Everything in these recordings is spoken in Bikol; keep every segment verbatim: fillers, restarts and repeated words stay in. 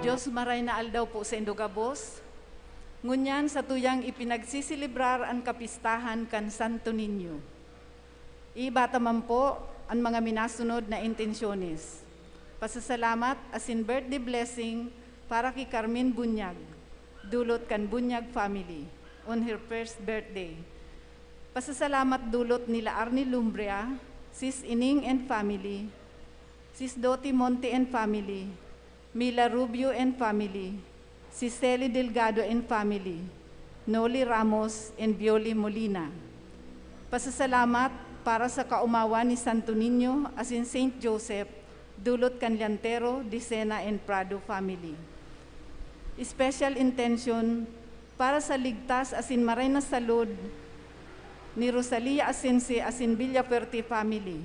Dios, maray na aldaw po saindo gabos. Ngunyan satuyang ipinagseselebrar an kapistahan kan Santo Niño. Iba ta man po an mga minasunod na intensyones. Pasasalamat asin birthday blessing para ki Carmen Bunyag, dulot kan Bunyag family, on her first birthday. Pasasalamat dulot nila Arnie Lumbria, Sis Ining and family, Sis Doti Monte and family, Mila Rubio and family, Sis Celi Delgado and family, Noli Ramos and Violi Molina. Pasasalamat para sa kaomawan ni Santo Niño asin Saint Joseph, dulot kan Llantero, Dicena and Prado family. Special intention para sa ligtas asin maray na salud ni Rosalia Asensi asin Villafuerte family,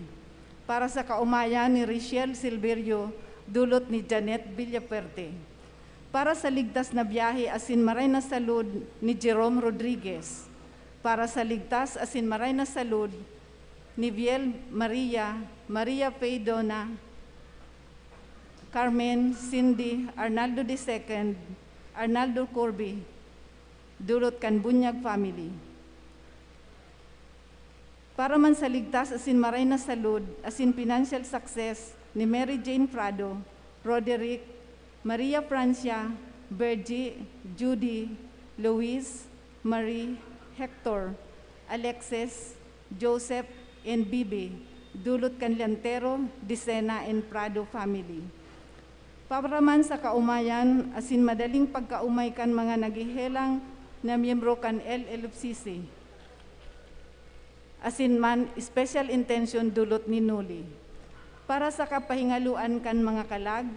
para sa kaomayan ni Richelle Silverio, dulot ni Janet Villafuerte, para sa ligtas na biyahe asin maray na salud ni Jerome Rodriguez, para sa ligtas asin maray na salud ni Viel Maria, Maria Faye Dona, Carmen, Cindy, Arnaldo the second, Arnaldo Corby, dulot kan Bunyag family. Para man sa ligtas asin maray na salud asin financial success ni Mary Jane Prado, Roderick, Maria Francia, Virgie, Judy, Luis, Marie, Hector, Alexis, Joseph, and Bibi, dulot kan Llantero, Dicena, and Prado family. Para man sa kaomayan asin madaling pagkaomay kan mga naghehelang na miyembro kan L L F C C, asin man special intention dulot ni Noli. Para sa kapahingaloan kan mga kalag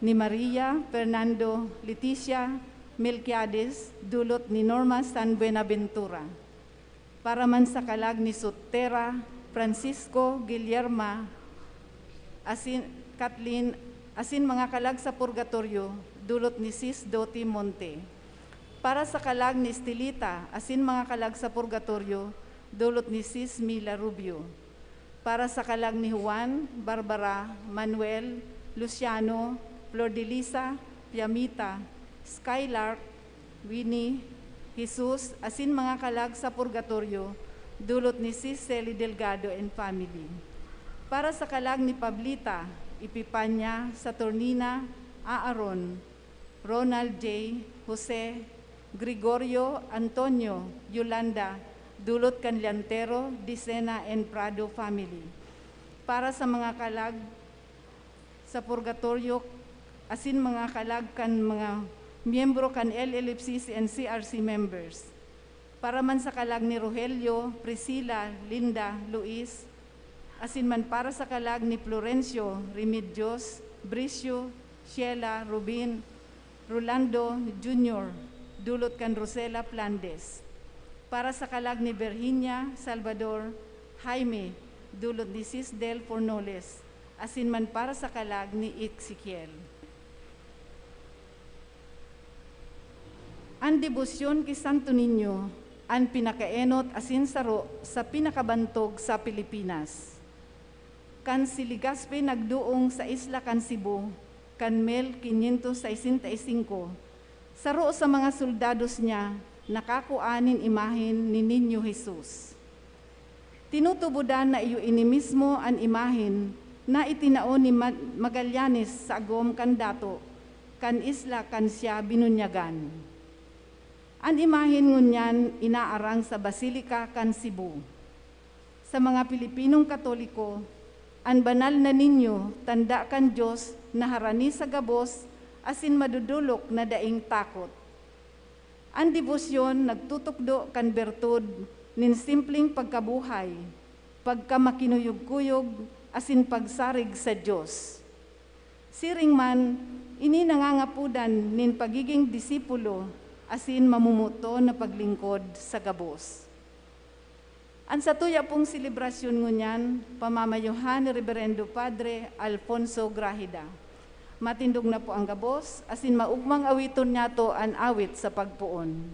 ni Maria, Fernando, Leticia, Melquiades, dulot ni Norma San Buenaventura. Para man sa kalag ni Sotera, Francisco, Guillerma, asin, Kathleen, asin mga kalag sa purgatoryo, dulot ni Sis Doti Monte. Para sa kalag ni Estelita, asin mga kalag sa purgatoryo, dulot ni Sis Mila Rubio. Para sa kalag ni Juan, Barbara, Manuel, Luciano, Flor de Lisa, Piamita, Skylark, Winnie, Jesus, asin mga kalag sa purgatoryo, dulot ni Sis Celi Delgado and family. Para sa kalag ni Pablita, Epifania, Saturnina, Aaron, Ronald J, Jose, Gregorio, Antonio, Yolanda, dulot kan Llantero, Dicena, and Prado family. Para sa mga kalag sa purgatoryo, asin mga kalag kan mga miyembro kan L L F C C and C R C members. Para man sa kalag ni Rogelio, Priscila, Linda, Luis, asin man para sa kalag ni Florencio, Remedios, Bricio, Sheila, Rubin, Rolando Junior, dulot kan Rosela Flandes. Para sa kalag ni Virginia, Salvador, Jaime, dulot ni Sis Del Fornoles, asin man para sa kalag ni Ezekiel. An debosyon ki Santo Niño an pinakaenot asin saro sa pinakabantog sa Pilipinas. Kan si Legazpi nagduong sa isla kan Cebu, kan mil quinientos sesenta y cinco, saro sa mga soldados niya nakakua nin imahen ni Niño Jesus. Tinutubodan na iyo ini mismo an imahen na itinao ni Ma-, Magallanes sa agom kan dato kan isla kan siya binunyagan. An imahen ngunyan inaarang sa Basilica kan Cebu. Sa mga Pilipinong Katoliko, an banal na Niño tanda kan Dios na harani sa gabos asin madodolok na daing takot. An debosyon nagtutukdo kan bertud nin simpleng pagkabuhay, pagkamakinuyog-kuyog, asin pagsarig sa Dios. Siring man, ini nangangapodan nin pagiging disipulo asin mamomoton na paglingkod sa gabos. An satuya pong selebrasyon ngunyan, pamamayohan ni Reberendo Padre Alfonso Grajeda. Matindog na po ang gabos, asin maugmang awiton niyato an awit sa pagpoon.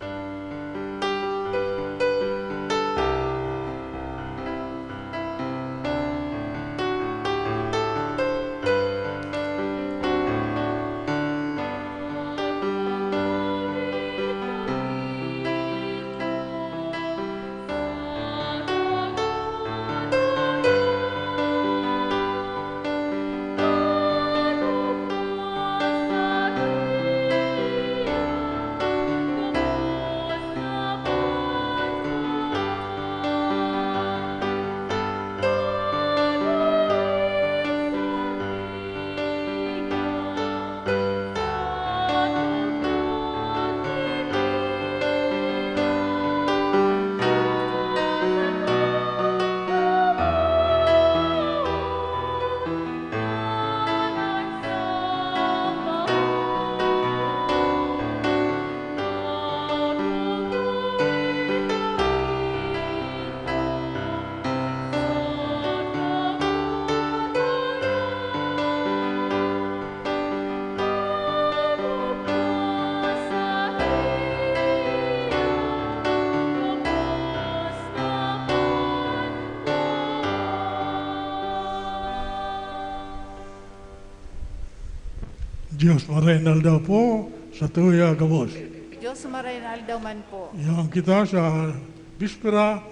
Diyos, maray na aldaw po sa tuya gabos. Diyos maray na aldaw man po. Yaon kita sa bispera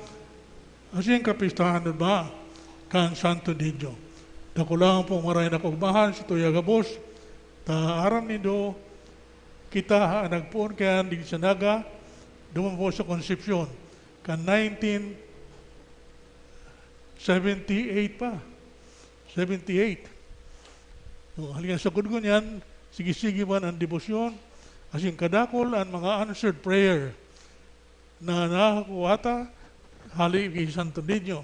asin kapistahan na ba kan Santo Niño. Dakulaon po maray na kaugmahan sa tuya gabos. Ta aram nindo, kita an nagpoon kaiyan digdi sa Naga, duman po sa Concepcion, kan nineteen seventy-eight pa. Seventy-eight. O, halin sa gudgon yan, sige-sige man ang debosyon, asin kadakol an mga answered prayer na nakakuha ta hali ki Santo Niño.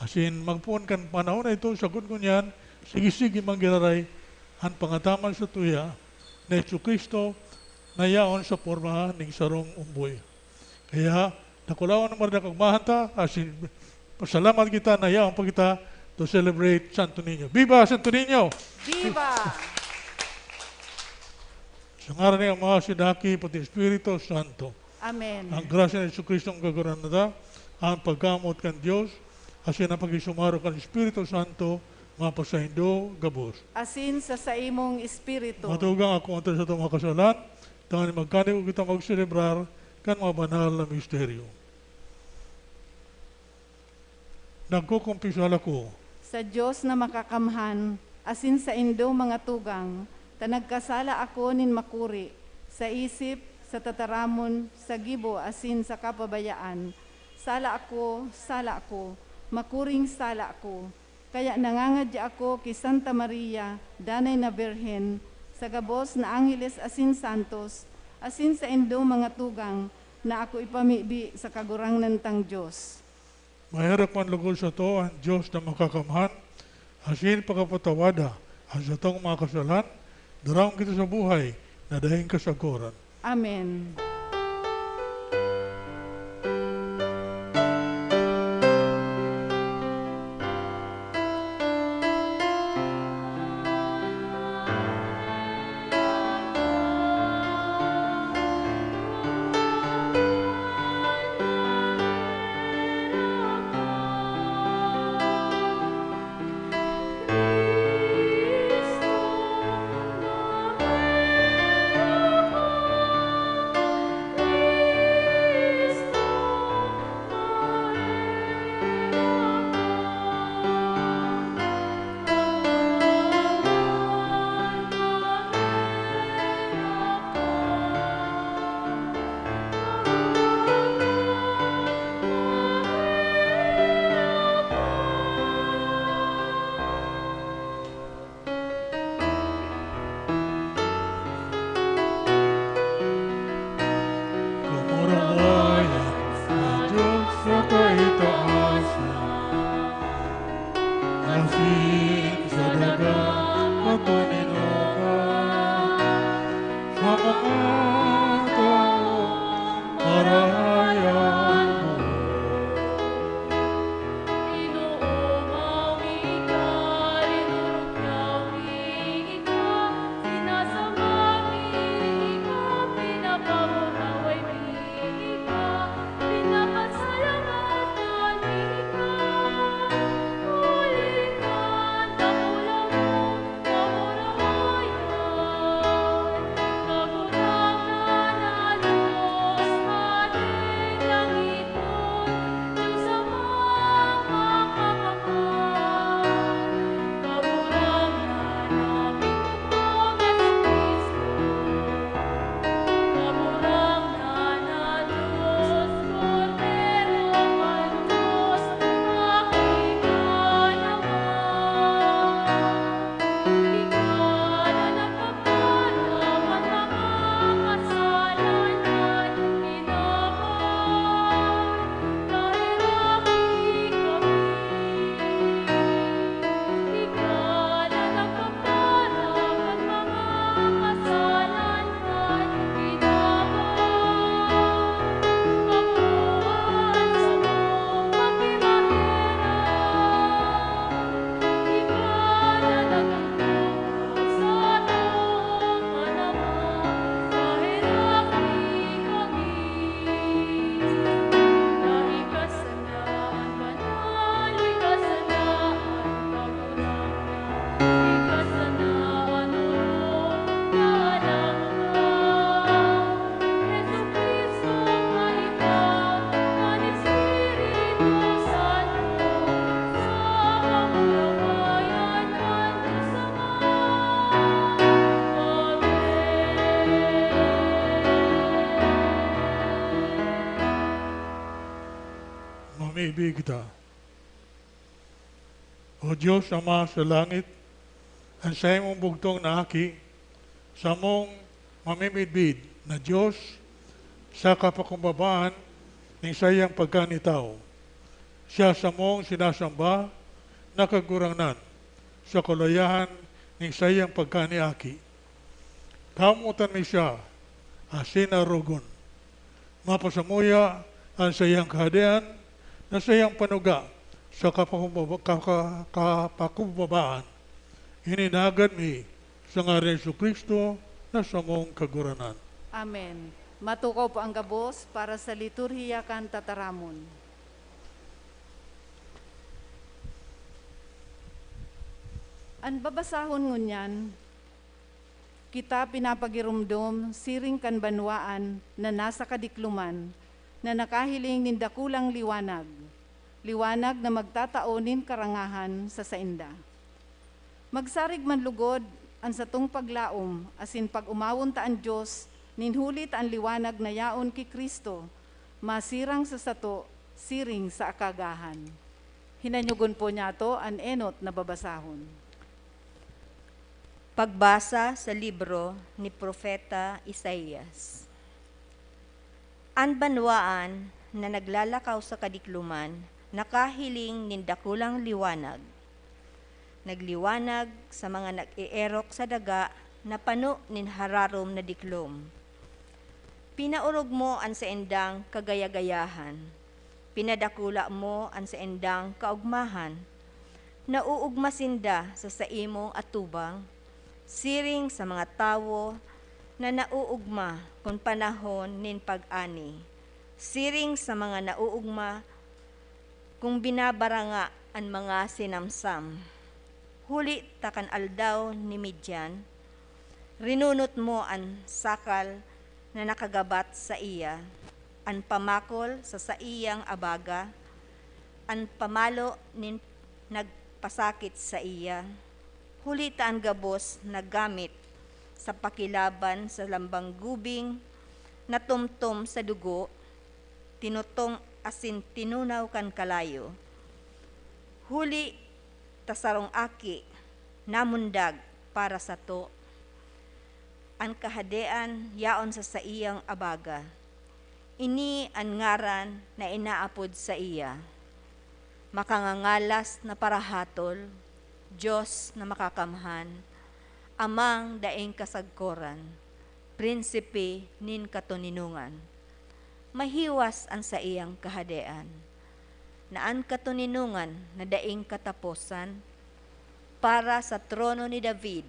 Asin magpoon kan panahon na ito, sa gudgon yan, sige-sige man giraray an pangataman sa tuya na Jesu-Cristo na yaon sa porma ning sarong umboy. Kaya, dakulaon na maray na kaugmahan ta, asin pasalamat kita na yaon pa kita to celebrate Santo Niño. Viva Santo Niño! Viva! Sa ngaran ni Ama, asin ni Aki, pati Espiritu Santo. Amen. Ang grasya ni Jesu-Cristo ang Kagurangnan ta, ang pagkamoot kan Dios, asin ang pakisumaro kan Espiritu Santo, mapasaindo gabos. Asin sa saimong espiritu. Matugang ako ang sa mga kasalan, tanganing magkaniko kita magselebrar kan mga banal na misteryo. Nagkukumpisal ako. Sa Dios na makakamhan, asin saindo mga tugang, ta nagkasala ako nin makuri, sa isip, sa tataramon, sa gibo, asin sa kapabayaan. Sala ako, sala ako, makuring sala ako. Kaya nangangadya ako ki Santa Maria, Danay na Birhen, sa gabos na angheles asin santos, asin saindo mga tugang, na ako ipamibi sa Kagurangnan tang Dios. Maherak man logod sato an Dios na makakamhan, asin pakapatawada an satong mga kasalan, daraon kita sa buhay na daing kasagkoran. Amen. Ibig kita. O Dios, Ama sa langit, an saimong bugtong na Aki, samong mamimidbid na Dios sa kapakumbabaan nin saiyang pagkanitawo. Siya samong sinasamba na Kagurangnan sa kalayahan nin saiyang pagkaniaki. Kamotan mi siya asin arogon. Mapasamuya an saiyang kahadean na saiyang panuga sa kapakumbaba-, kaka-, kapakumbabaan. Ini naagad mi sa ngaran ni Jesu-Cristo na samong Kagurangnan. Amen. Matukaw po ang gabos para sa liturhiya kan tataramon. An babasahon ngunyan, kita pinapagiromdom siring kan banwaan na nasa kadikloman, na nakahiling nin dakulang liwanag, liwanag na magtatao nin karangahan sa sainda. Magsarig man lugod an satong paglaom asin pag-omawon ta an Dios nin huli ta an liwanag na yaon ki Cristo masirang sa sato siring sa akagahan. Hinanyogon po niyato an enot na babasahon. Pagbasa sa libro ni Propeta Isaias. An banwaan na naglalakaw sa kadikloman nakahiling nin dakulang liwanag. Nagliwanag sa mga nag-eerok sa daga na pano nin hararom na diklom. Pinaorog mo an saindang kagaya-gayahan, pinadakula mo an saindang kaogmahan. Nauugma sinda sa saimong atubang, siring sa mga tawo na nauugma kun panahon nin pag-ani, siring sa mga nauugma kun binabaranga an mga sinamsam. Huli ta kan aldaw ni Midian, rinunot mo an sakal na nakagabat saiya, an pamakol sa saiyang abaga, an pamalo nin nagpasakit saiya, huli ta an gabos na gamit sa pakilaban sa lambang gubing natumtom sa dugo, tinutong asin tinunaw kan kalayo. Huli ta sarong aki namundag para sato. An kahadean yaon sa saiyang abaga. Ini an ngaran na inaapod saiya, Makangangalas na Parahatol, Dios na Makakamhan, Amang daing kasagkoran, Prinsipe nin katoninongan. Mahiwas an saiyang kahadean, na an katoninongan na daing kataposan, para sa trono ni David,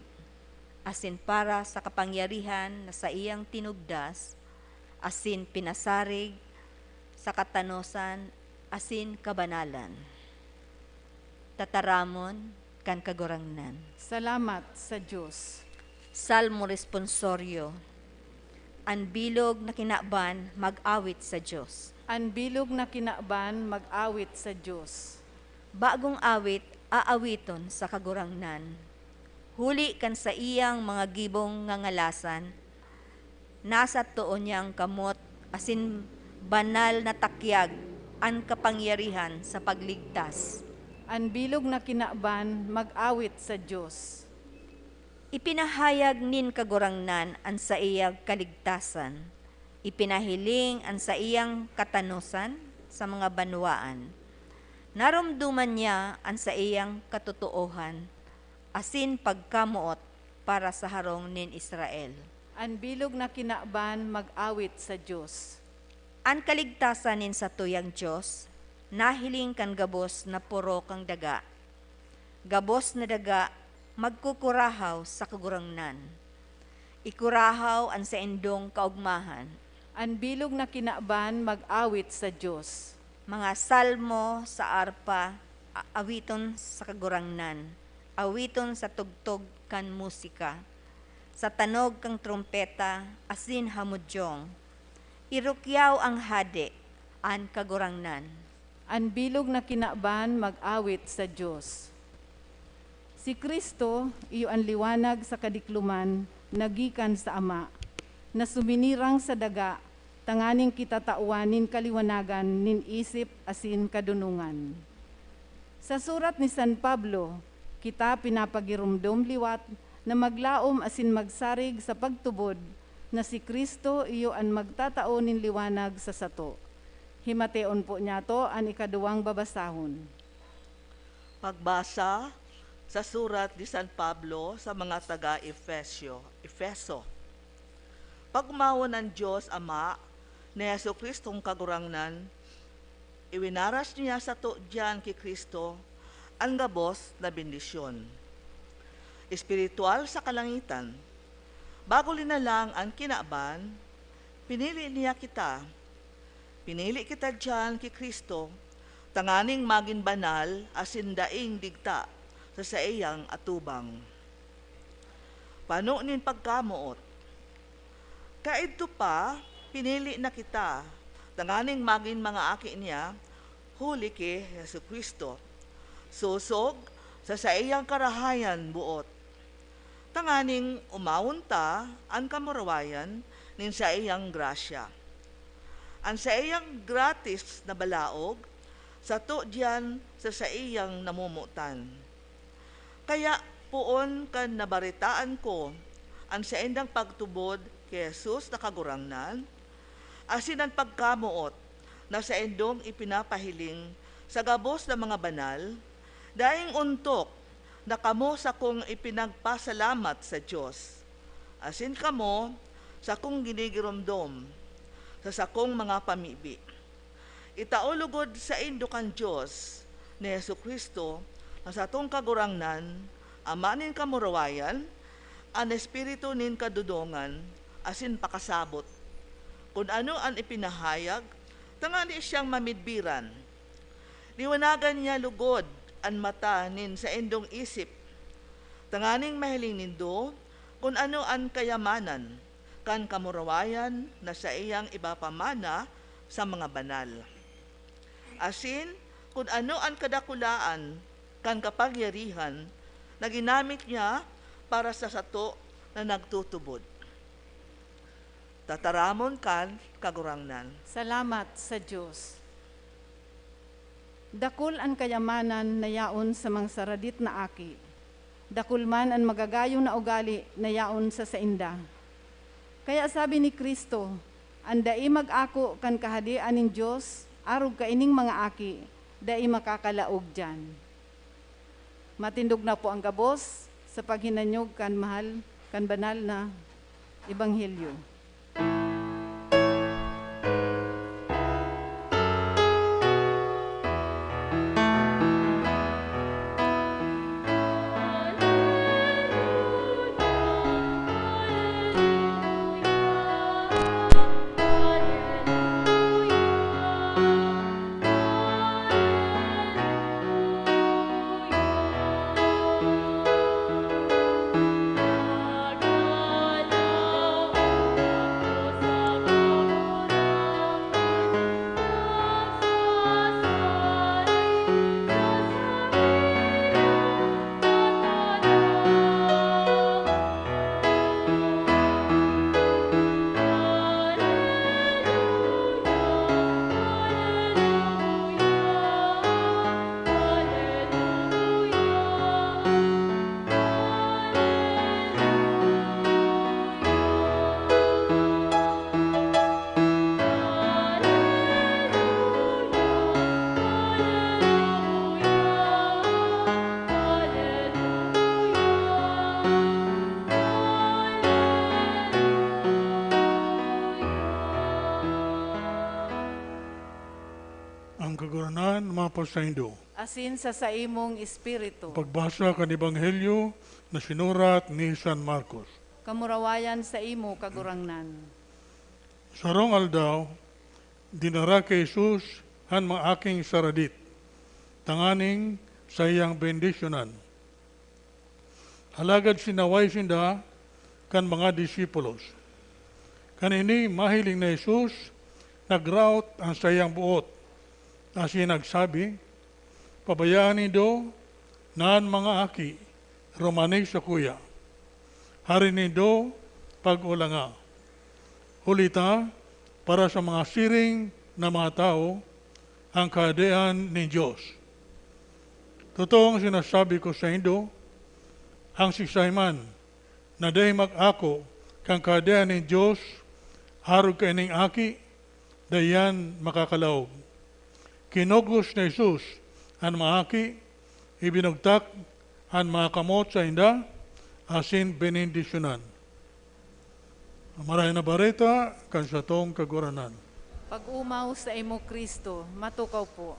asin para sa kapangyarihan na saiyang tinugdas, asin pinasarig sa katanosan asin kabanalan. Tataramon kan Kagurangnan. Salamat sa Dios. Salmo Responsorio. An bilog na kinaban mag-awit sa Dios. An bilog na kinaban mag-awit sa Dios. Bagong awit aawiton sa Kagurangnan. Huli kan saiyang mga gibong ngangalasan, nasa too niyang kamot asin banal na takyag an kapangyarihan sa pagligtas. An bilog na kinaban mag-awit sa Dios. Ipinahayag nin Kagurangnan an saiyang kaligtasan, ipinahiling an saiyang katanosan sa mga banwaan. Naromdoman niya an saiyang katotoohan asin pagkamoot para sa harong nin Israel. An bilog na kinaban mag-awit sa Dios. An kaligtasan nin satuyang Dios nahiling kan gabos na poro kan daga. Gabos na daga magkukurahaw sa Kagurangnan. Ikurahaw an saindong kaogmahan. An bilog na kinaban mag-awit sa Dios. Mga salmo sa arpa, a-, awiton sa Kagurangnan, awiton sa tugtog kan musika, sa tanog kan trompeta asin hamodyong. Irukyaw an Hade, an Kagurangnan. An bilog na kinaban mag-awit sa Dios. Si Cristo iyo an liwanag sa kadikloman na gikan sa Ama, na suminirang sa daga, tanganing kita tawan nin kaliwanagan nin isip asin kadonongan. Sa surat ni San Pablo, kita pinapagiromdom liwat na maglaom asin magsarig sa pagtubod na si Cristo iyo an magtatao nin liwanag sa sato. Himateon po niyato an ikaduwang babasahon. Pagbasa sa surat ni San Pablo sa mga taga Efesio, Efeso. Pag-omawon an Dios Ama ni Jesu-Cristong Kagurangnan, iwinaras niya sato diyan ki Cristo an gabos na bendisyon espiritual sa kalangitan. Bago linalang an kinaban, pinili niya kita. Pinili kita diyan ki Cristo tanganing magin banal asin daing digta sa saiyang atubang. Pano nin pagkamoot. Kaidto pa, pinili na kita tanganing magin mga aki niya huli ki Jesu-Cristo, sosog sa saiyang karahayan boot, tanganing omawon ta an kamurawayan nin saiyang grasya. An saiyang gratis na balaog sato diyan sa saiyang namomotan. Kaya poon kan nabaretaan ko an saindang pagtubod ki Jesus na Kagurangnan, asin an pagkamoot na saindong ipinapahiling sa gabos na mga banal, daing ontok na kamo sakong ipinagpasalamat sa Dios, asin kamo sakong ginigiromdom sa sakong mga pamibi. Itao logod saindo kan Dios ni Jesu-Cristo na satong Kagurangnan, Ama nin kamurawayan, an espiritu nin kadodongan asin pakasabot, kun ano an ipinahayag, tangani siyang mamidbiran. Liwanagan niya logod an mata nin saindong isip, tanganing mahiling nindo kun ano an kayamanan kan kamurawayan na saiyang ipapamana sa mga banal, asin kun ano an kadakulaan kan kapangyarihan na ginamit niya para sa sato na nagtutubod. Tataramon kan Kagurangnan. Salamat sa Dios. Dakul an kayamanan na yaon sa mga saradit na aki. Dakul man an magagayong na ugali na yaon sa sainda. Kaya sabi ni Cristo, "An dai mag-ako kan Kahadean nin Dios arog kaining mga aki, dai makakalaog diyan." Matindog na po ang gabos sa paghinanyog kan mahal, kan banal na ebanghelyo. Ang Kagurangnan mapasaindo. Asin sa saimong espiritu. Pagbasa kan Ebanghelyo na sinurat ni San Marcos. Kamurawayan saimo, Kagurangnan. Sarong aldaw, dinara ki Jesus an mga aking saradit, tanganing saiyang bendisyonan. Alagad sinaway sinda kan mga disipulos. Kan ini mahiling ni Jesus, nagraot an saiyang boot, asin nagsabi, "Pabayaan nindo na an mga aki rumani sakuya. Hari nindo pag-olanga. Huli ta, para sa mga siring na mga tawo ang Kahadean nin Dios. Totoong sinasabi ko saindo, ang siisay man na dai mag-ako kan Kahadean nin Dios, arog kaining aki, dai iyan makakalaog. Kinugos ni Jesus an mga aki, ibinugtak an mga kamot sainda, asin benendisyonan. Ang Marahay na Bareta kan satong Kagurangnan. Pag-omaw saimo, Cristo, matukaw po.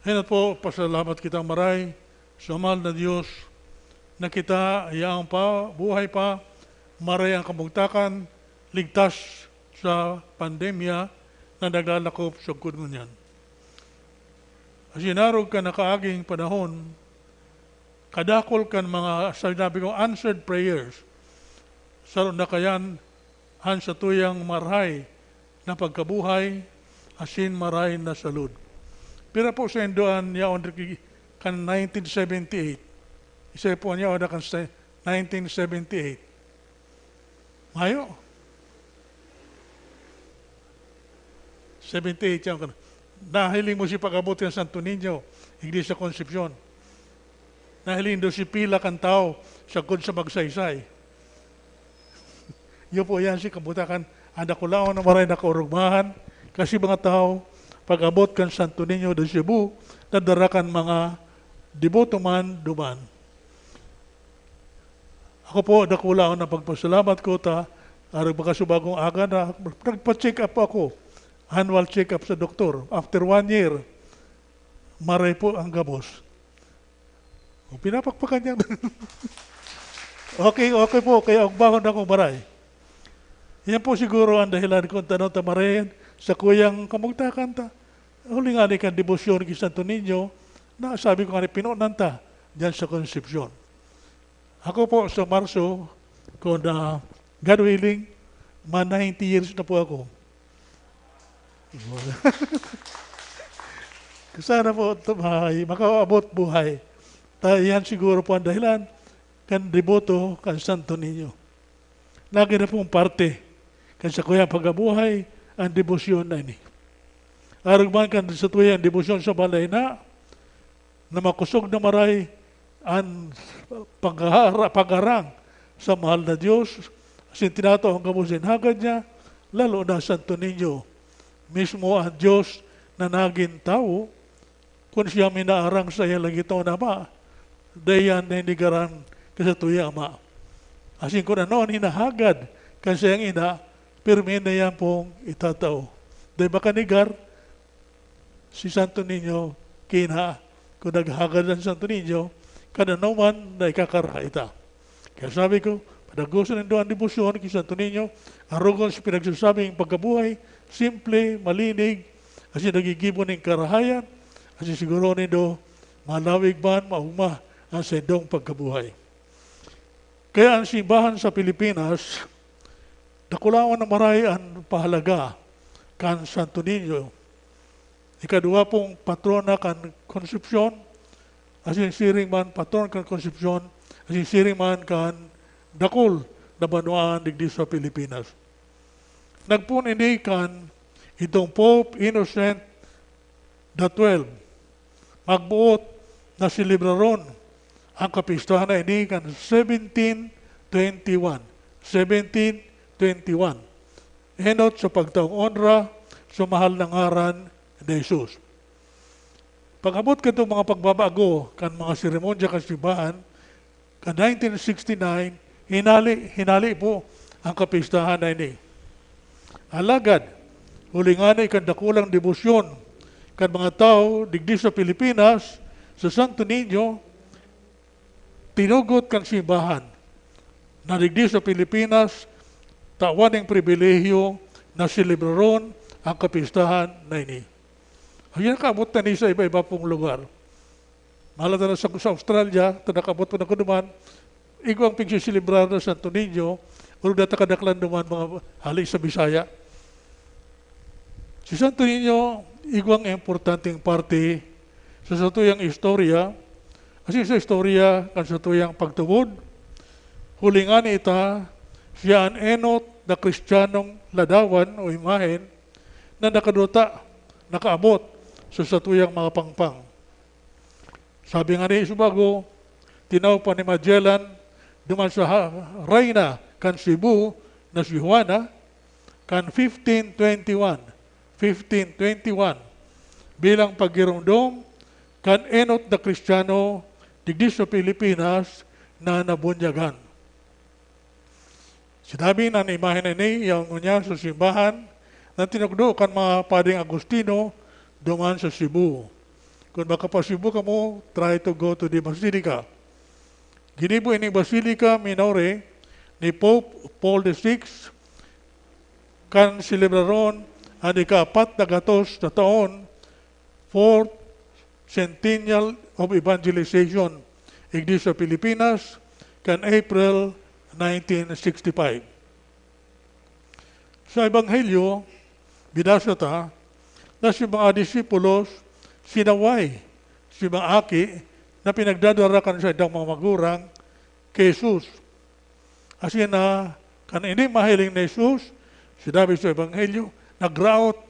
Hinot po, pasalamat kita maray sa mahal na Dios na kita yaon pa, buhay pa, maray ang kabugtakan, ligtas sa pandemya na naglalakop sagkod ngunyan. Asin arog kan nakaaging panahon, kadakul kan mga, sinabi kong answered prayers, saro na kayan an satuyang marahay na pagkabuhay asin marahay na salud. Pira po saindo an yaon digdi kan nineteen seventy-eight? Isa po an yaon na kan se-, nineteen seventy-eight. Mayo? Seventy-eight yaon ka na. Nahiling mo si pag-abot kan Santo Niño, Iglesia Concepcion. Nahiling do si pila kan tawo sagkod sa magsaysay. Iyo po yan si kabutakan, an dakulaon na maray na kaorogmahan, kasi mga tawo, pag-abot kan Santo Niño de Cebu, nadara kan mga deboto man duman. Ako po, dakulaon na pagpasalamat ko ta, arog makasubagong aga na nagpa-check up ako. Annual check up sa doktor. After one year, maray po ang gabos. O, pinapakpakan niya. Okay, okay po. Kaya ang bahon na akong maray. Yan po siguro ang dahilan kung tano ta maray sa kuyang kamugtakan ta. Huli nga ni kan debosyon ki Santo Niño, na sabi ko nga ni, pinunan ta diyan sa Concepcion. Ako po sa Marso, kung, ah, God willing, ma ninety years na po ako. Sana po, tumay, makaabot buhay. Ta, yan siguro po ang dahilan kan deboto kan Santo Niño. Nagin na pong parte kan sakuyang pagkabuhay ang debosyon na ini. Arog man kan satuyang debosyon sa Balay na, na makosog na maray an paghahara-, pagharang sa mahal na Dios, asin tinatao ang gabos nin hagad niya, lalo na Santo Niño. Mismo ang Dios na nagin tawo, kun siya minaarang sa iyang lagitong na Ama, dai iyan ninigaran kan satuyang Ama. Asin kun ano an hinahagad kan saiyang ina, pirmi na iyan pong itatao. Dai makanigar si Santo Niño ki ina. Kun naghagad an Santo Niño, kan anoman na ikakarahay ta. Kaya sabi ko, padagoson nindo an debosyon ki Santo Niño, arogon sa pinagsasabing pagkabuhay, simple, malinig, asin naggigibo nin karahayan, asin siguro nindo, malawig man, maogma an saindong pagkabuhay. Kaya an simbahan sa Pilipinas, dakulaon na maray an pahalaga kan Santo Niño. Ikaduwa pong patrona kan Concepcion, asin siring man patron kan Concepcion, asin siring man kan dakul na banwaan digdi sa Pilipinas. Nagpoon ini kan idtong Pope Innocent the twelve. Magboot na selebraron ang kapistahan na ini kan seventeen twenty-one. Seventeen twenty-one. Enot sa pagtaong onra sa mahal na ngaran ni Jesus. Pag-abot kadtong mga pagbabago kan mga seremonya kan simbahan, kan nineteen sixty-nine, hinali, hinali po ang kapistahan na ini. Alagad, huli ngani kan dakulang debosyon kan mga tawo digdi sa Pilipinas sa Santo Niño, tinugot kan simbahan na digdi sa Pilipinas, tawan nin pribilehyo na selebraron ang kapistahan na ini. Ayan, kaabot na ni sa iba-iba pong lugar. Mahal na sa, sa Australia, ta nakaabot po na ko naman, igwang pigsiselebrar na Santo Niño, orog na takadaklan naman mga hali sa Bisaya. Si Santo Niño, igwang importanteng parte sa satuyang istorya, asin sa istorya kan satuyang pagtubod. Huli ngani ita, siya an enot na Kristiyanong ladawan o imahen na nakaduta, nakaabot sa satuyang mga pangpang. Sabi nga ni Subago, tinaw pa ni Magellan duman sa ha-, reyna kan Cebu na si Juana, kan fifteen twenty-one, fifteen twenty-one, bilang paggiromdom kan enot na Kristiyano digdi sa Pilipinas na nabunyagan. Sinabi na ni imahen ini yaon ngunyan sa simbahan na tinukdo kan mga Padeng Agustino duman sa Cebu. Kun makapa-Cebu kamo, try to go to the Basilica. Ginibo ining Basilica Minore ni Pope Paul the Sixth kan selebraron an ika-apat na gatos na taon, fourth Centennial of Evangelization, igdi sa Pilipinas, kan April nineteen sixty-five. Sa Ebanghelyo, binasa ta na si mga disipulos sinaway si mga aki na pinagdadara kan saindang mga magurang ki Jesus. Asin na kan ini mahiling ni Jesus, sinabi sa Ebanghelyo, nagraot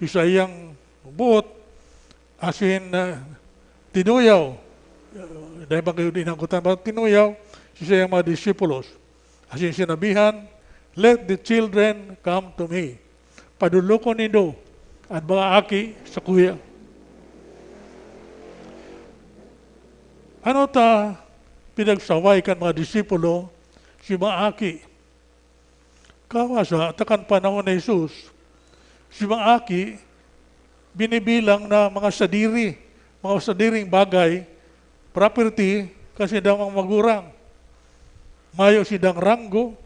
si saiyang buot, asin, ah, tinuyaw, ah, dahil bang inanggotan ba, tinuyaw si saiyang mga disipulos. Asin sinabihan, "Let the children come to me." Padulokon nindo an mga aki sakuya. Ano ta pinagsaway kan mga disipulo si mga aki? Kawasa ta kan panahon ni Jesus, si mga aki binibilang na mga sadiri, mga sadiring bagay, property kan sindang mga magurang. Mayo sindang ranggo,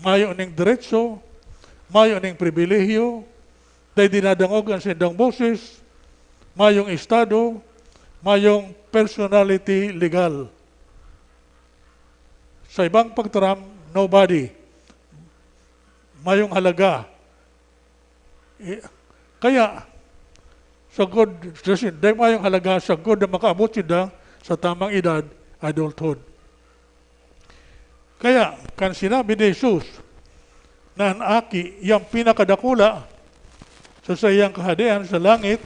mayo ning deretso, mayo ning pribilehiyo, dai dinadangog an sindang boses, mayong estado, mayong personality legal. Sa ibang pagtaram, nobody. Mayong halaga. Eh, kaya, sagkod, dai mayong halaga, sagkod na makaabot sinda sa tamang edad, adulthood. Kaya, kan sinabi ni Jesus na an aki, iyang pinakadakula sa saiyang Kahadean sa langit,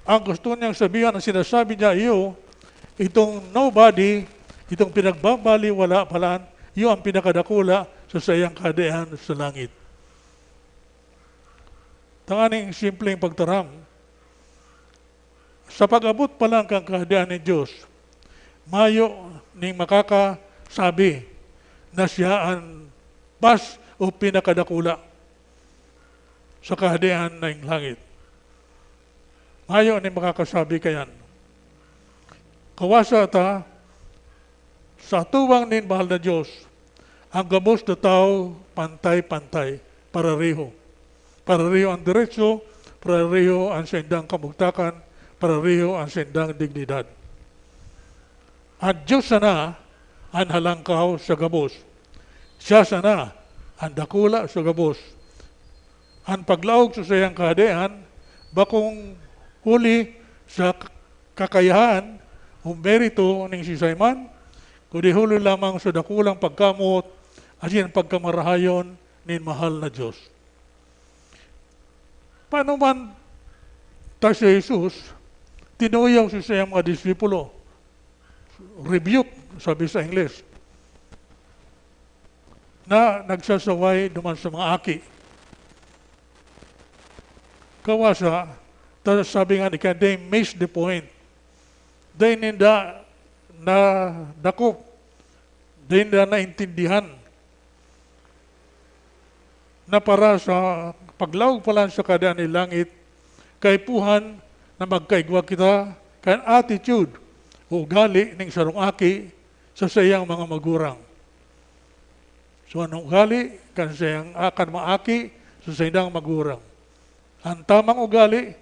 ang gusto niyang sabihan, ang sinasabi niya, iyo, itong nobody, itong pinagbabaliwala palan, iyo ang pinakadakula sa saiyang Kahadean sa langit. Tanganing simpleng pagtaram, sa pag-abot pa lang kan Kahadean nin Dios, mayo ning makakasabi na siya an mas o pinakadakula sa Kahadean nin langit. Mayo ning makakasabi kaiyan. Kawasa ta, sa atubangan nin mahal na Dios, ang gabos na tawo pantay-pantay, parareho. Parareho an deretso, parareho an saindang kamugtakan, parareho an saindang dignidad. An Dios sana an halangkaw sa gabos. Siya sana an dakula sa gabos. An paglaog sa saiyang Kahadean bakong huli sa kakayahan o merito nin siisay man, kundi huli lamang sa dakulang pagkamoot asin pagkamarahayon nin mahal na Dios. Paano man ta si Jesus tinuyaw sa saiyang mga disipulo? Rebuke, sabi sa Ingles, na nagsasaway duman sa mga aki. Kawasa, ta-, sabi nga ni Ken, they miss the point. Dai ninda nadakop, dai ninda naintindihan na para sa paglaog palan sa Kahadean nin langit, kaipuhan na magkaigwa kita kan attitude o ugali nin sarong aki sa saiyang mga magurang. So, an ugali kan saiyang, ah, kan mga aki sa saindang magurang? An tamang ugali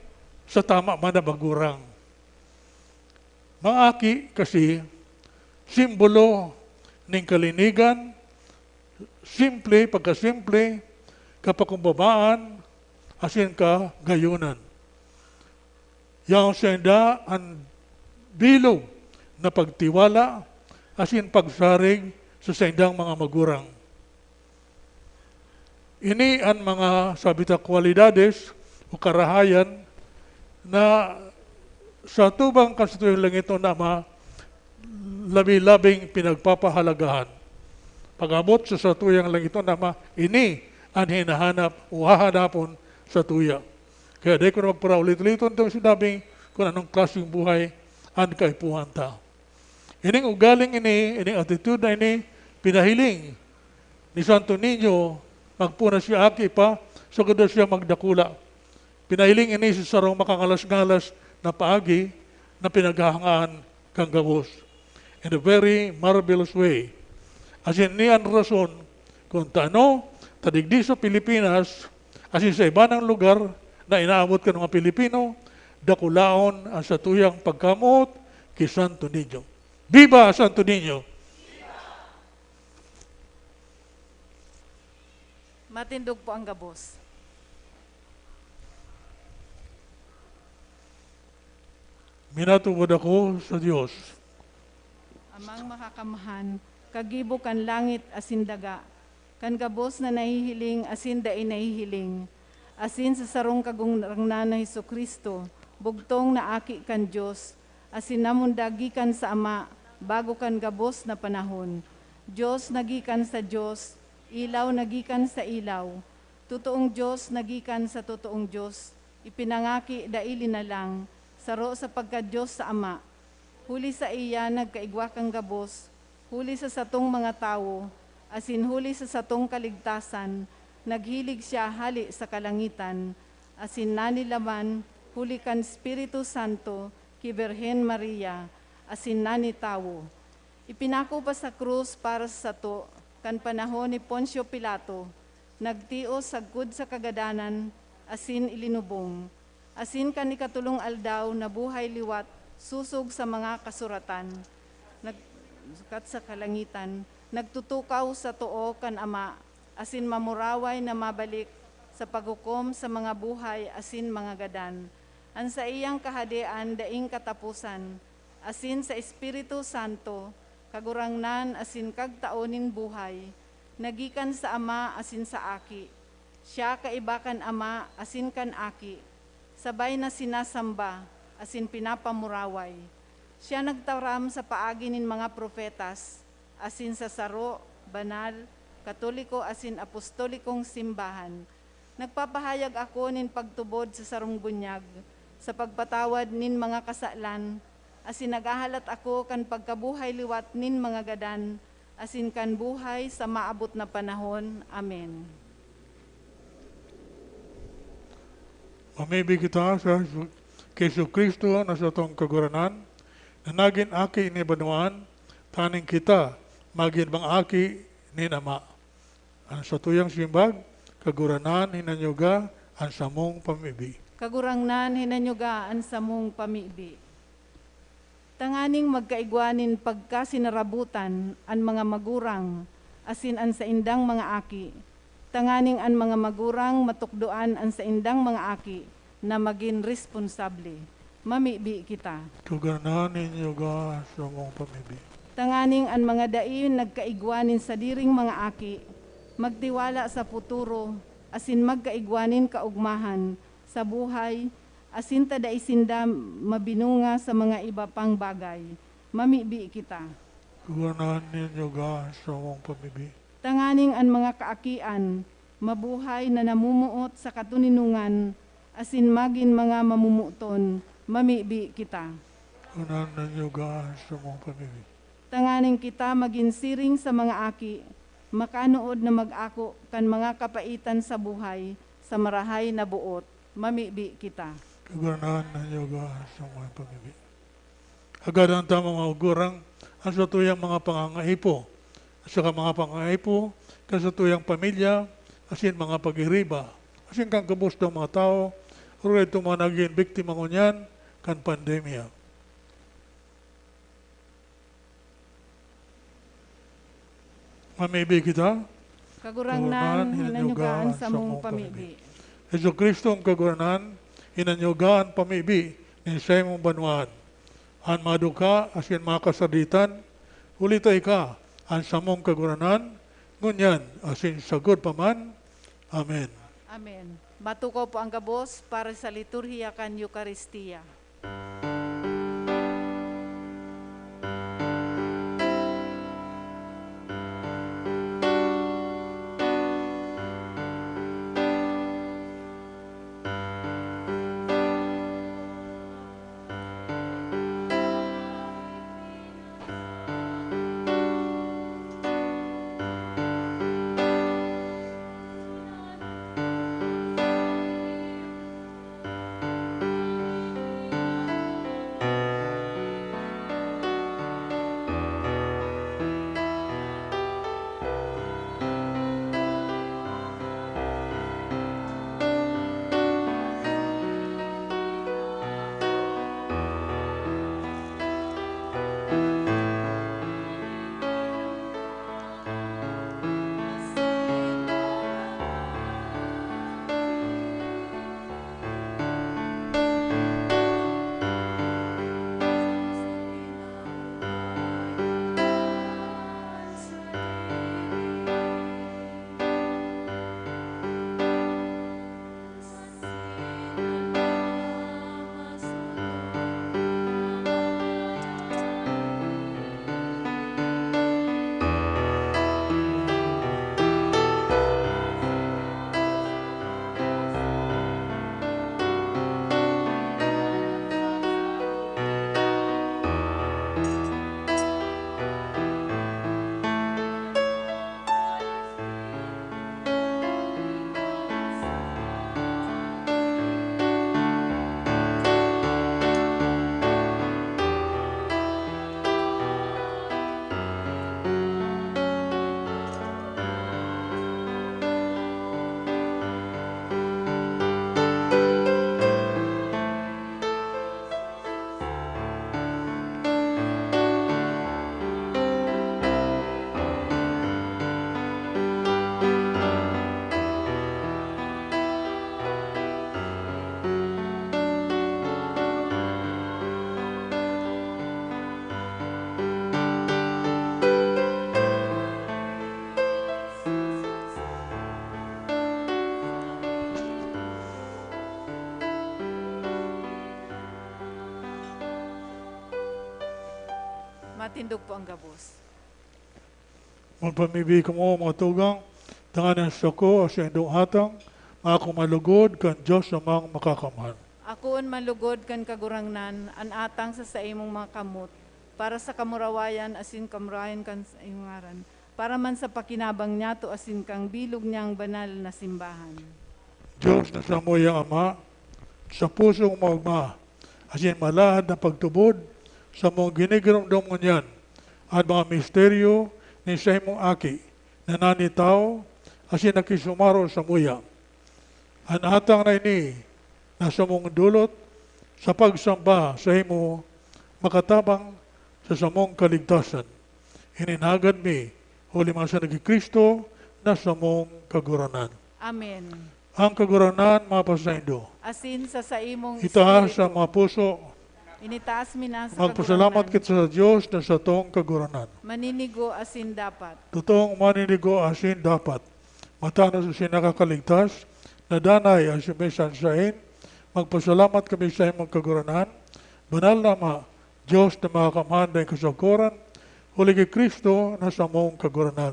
sa tama man na magurang. Mga aki kasi, simbolo nin kalinigan, simple, pagkasimple, kapakumbabaan, asin kagayonan. Yaon sainda an bilog na pagtiwala asin pagsarig sa saindang mga magurang. Ini an mga, sabi ta, kwalidades o karahayan na sa atubang kan satuyang langitnon na Ama, labi-labing pinagpapahalagahan. Pag-abot sa satuyang langitnon na Ama, ini an hinahanap o hahanapon satuya. Kaya dai ko na magparaulit-uliton itong sinabing kung anong klaseng buhay an kaipuhan ta. Ining ugaling ini, ining attitude na ini, pinahiling ni Santo Niño, magpoon na siya aki pa, sagkod na siya magdakula. Pinahiling ini sa sarong makangalas-ngalas na paagi na pinaghahangaan kan gabos. In a very marvelous way. Asin ini an rason kung tano, ta digdi sa Pilipinas, asin sa iba nang lugar na inaabot kan mga Pilipino, dakulaon an satuyang pagkamoot ki Santo Niño. Viva Santo Niño! Matindog po ang gabos. Minatubod ako sa Dios. Amang Makakamhan, kagibo kan langit asin daga, kan gabos na nahihiling asin dai nahihiling, asin sa sarong Kagurangnan na Jesu-Cristo, bugtong na Aki kan Dios, asin namundag gikan sa Ama bago kan gabos na panahon. Dios na gikan sa Dios, ilaw na gikan sa ilaw, totoong Dios na gikan sa totoong Dios, ipinangaki dai linalang, saro sa pagka-Dios sa Ama. Huli saiya nagkaigwa kan gabos, huli sa satong mga tawo, asin huli sa satong kaligtasan, naghilig siya hale sa kalangitan, asin nanilaman huli kan Espiritu Santo ki Birhen Maria, asin nanitawo. Ipinako pa sa krus para sa sato kan panahon ni Poncio Pilato, nagtios sagkod sa kagadanan asin ilinubong, asin kan ikatolong aldaw nabuhay liwat sosog sa mga kasuratan, nag-, sukat sa kalangitan, nagtutukaw sa too kan Ama, asin mamuraway na mabalik sa paghukom sa mga buhay asin mga gadan. An saiyang kahadean daing kataposan, asin sa Espiritu Santo, Kagurangnan asin Kagtao nin buhay, na gikan sa Ama asin sa Aki. Siya kaiba kan Ama asin kan Aki, sabay na sinasamba asin pinapamuraway. Siya nagtaram sa paagi nin mga propetas, asin sa saro, banal, katoliko asin apostolikong simbahan. Nagpapahayag ako nin pagtubod sa sarong bunyag, sa pagpatawad nin mga kasalan, asin naghahalat ako kan pagkabuhay liwat nin mga gadan, asin kan buhay sa maabot na panahon. Amen. Mamibi kita sa Jesu-, ki Jesu-Cristo na satong Kagurangnan, na nagin aki ni banwaan, tanganing kita magin mga aki nin Ama. An satuyang simbag, Kagurangnan, hinanyuga an samong pamibi. Kagurangnan, hinanyuga an samong pamibi. Tanganing magkaigwa nin pagkasinarabotan an mga magurang asin an saindang mga aki, tanganing an mga magurang matukdoan an saindang mga aki na magin responsable. Mamibi kita. Kagurangnan, hinanyuga an samong pamibi. Tanganing an mga dai nagkaigwa nin sadiring mga aki, magtiwala sa futuro, asin magkaigwa nin kaogmahan sa buhay, asin ta dai sinda mabinunga sa mga iba pang bagay. Mamibi kita. Kagurangnan, hinanyuga an samong pamibi. Tanganing an mga kaakian mabuhay na namumuot sa katoninongan asin magin mga mamomoton, mamibi kita. Kagurangnan, hinanyuga an samong pamibi. Tanganing kita magin siring sa mga aki, makanood na mag-ako kan mga kapaitan sa buhay sa marahay na boot, mamibi kita. Kagurangnan, hinanyuga an samong pamibi. Agadan ta, mga magurang, an satuyang mga pangangaipo, saka mga pangangaipo kan satuyang pamilya, asin mga pagiriba, asin kan gabos na mga tawo, orog na itong mga nagin biktima ngunyan kan pandemya. Mamibi kita. Kagurangnan, hinanyuga an samong pamibi. Jesu-Cristo, Kagurangnan, hinanyuga an pamibi nin saimong banwaan. An mga dukha asin mga kasaditan, huli ta ika an samong Kagurangnan, ngunyan asin sagkod pa man, Amen. Amen. Matukaw po ang gabos para sa liturhiya kan Eukaristia. Matindog po ang gabos. Magpamibi kamo, mga tugang, tanganing an sako asin indong atang, maako man lugod kan Dios Amang Makakamhan. Akoon man lugod kan Kagurangnan an atang sa saimong mga kamot, para sa kamurawayan asin kamurawayan kan saimong ngaran, para man sa pakinabang niyato asin kan bilog niyang banal na simbahan. Dios na samuyang Ama, sa pusong maogma asin malahad na pagtubod, samong ginigiromdom ngunyan an mga misteryo nin saimong Aki na nanitawo asin nakisumaro samuya. An atang na ini na samong dulot sa pagsamba saimo makatabang sa samong kaligtasan. Ini nagad mi huli man sa nagki Cristo na samong Kagurangnan. Amen. Ang Kagurangnan mapasaindo. Asin sa saimong Itaas espiritu. Ang mga puso. Initaas mi na sa Magpasalamat Kagurangnan. Kita sa Dios na satong Kagurangnan. Maninigo asin dapat. Totoong maninigo asin dapat. Matanos asin nakakaligtas, na danay asin may sansain, magpasalamat kami sa imong Kagurangnan, banal na Ama, Dios na makakamhan daing kasagkoran, huli ki Cristo na samong Kagurangnan.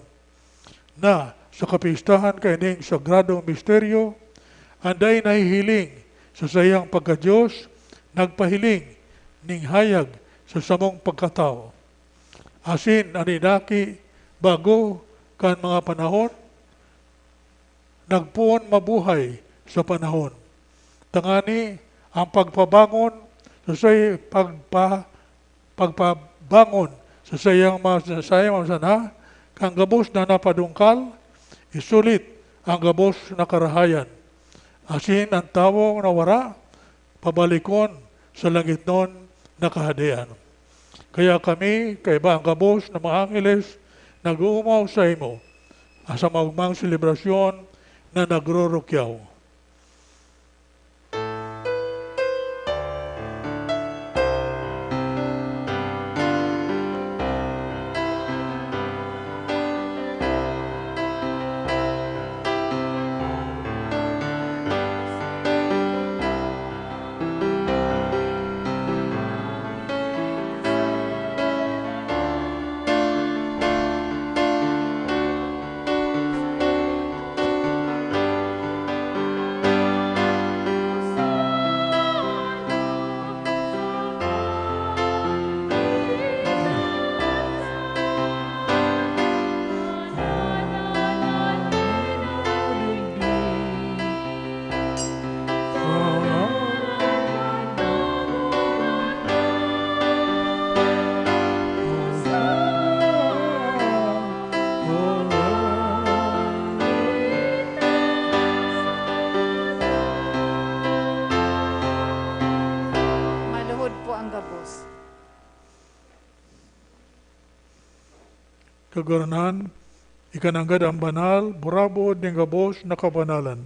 Na sa kapistahan kaining sagradong misteryo, an dai nahihiling sa saiyang pagka-Dios nagpahiling ning hayag sa samong pagkatawo. Asin an inaki bago kan mga panahon, nagpoon mabuhay sa panahon, tangani ang pagpabangon sa say-, pagpa-, pagpabangon sa saiyang mga, sa saiyang mga sana, kan gabos na napadungkal, isulit ang gabos na karahayan. Asin ang tawong nawara, pabalikon sa langitnon na Kahadean. Kaya kami, kaiba ang gabos na mga angheles, nag-oomaw saimo, sa maogmang selebrasyon na nagrorukyaw. Kagurangnan, ika nanggad an banal, burabod nin gabos na kabanalan.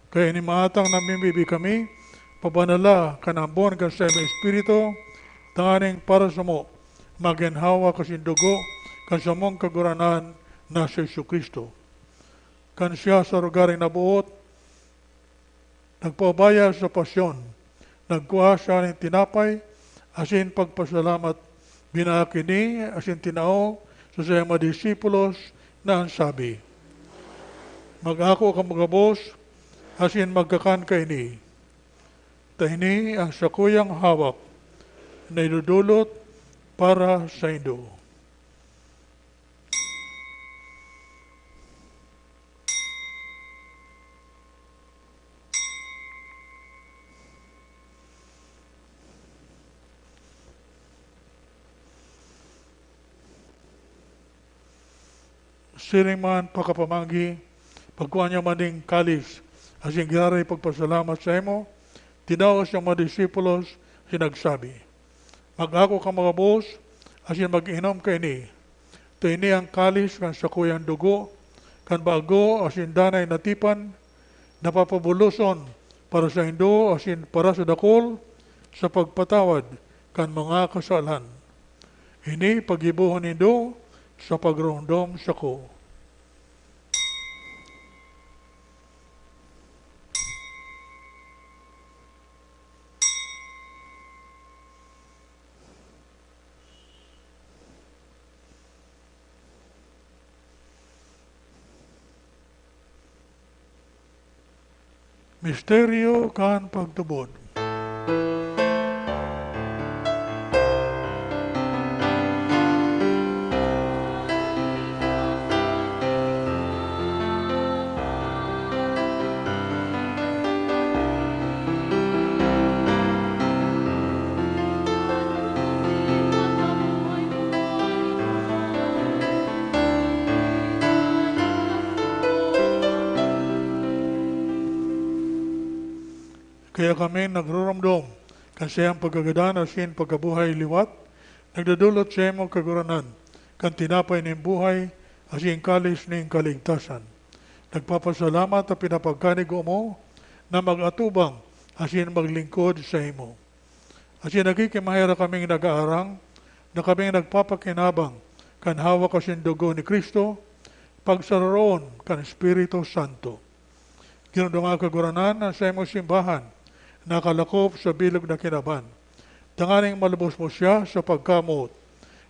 Kaya ini maatang namimibi kami, pabanala kan ambon kan saimong Espiritu, tanganing para samo, maginhawa kasin dugo kan samong Kagurangnan na si Jesu-Cristo. Kan siya sa rogaring naboot, nagpaubaya sa pasyon, nagkua siya nin tinapay asin pagpasalamat, binaak ini asin tinao sa saiyang mga disipulos na an sabi, "Mag-ako kamo gabos asin magkakan kaini, ta ini an sakuyang hawak na idodolot para saindo." Siring man pakapamanggi, pagkua niya man nin kalis, asin giraray pagpasalamat saimo, tinao sa mga disipulos, asin nagsabi, "Mag-ako kamo gabos, asin mag-inom kaini. Ta ini an kalis kan sakuyang dugo, kan bago asin danay na tipan, na papabuloson para saindo asin para sa dakul sa pagpatawad kan mga kasalan. Ini paggibohon nindo sa pagromdom sako." Misteryo kan pagtubod. Kaya kami nagruromdom kan saiyang pagkagadan asin pagkabuhay liwat, nagdodolot saimo, Kagurangnan, kan tinapay nin buhay asin kalis nin kaligtasan. Nagpapasalamat ta pinapagkanigo mo na mag-atubang asin maglingkod saimo. Asin nagkikimaherak kaming nag-aarang na kaming nagpapakinabang kan hawak asin dugo ni Cristo, pagsararoon kan Espiritu Santo. Ginomdoma, Kagurangnan, an saimong simbahan na nakalakop sa bilog na kinaban, tanganing malubos mo siya sa pagkamoot,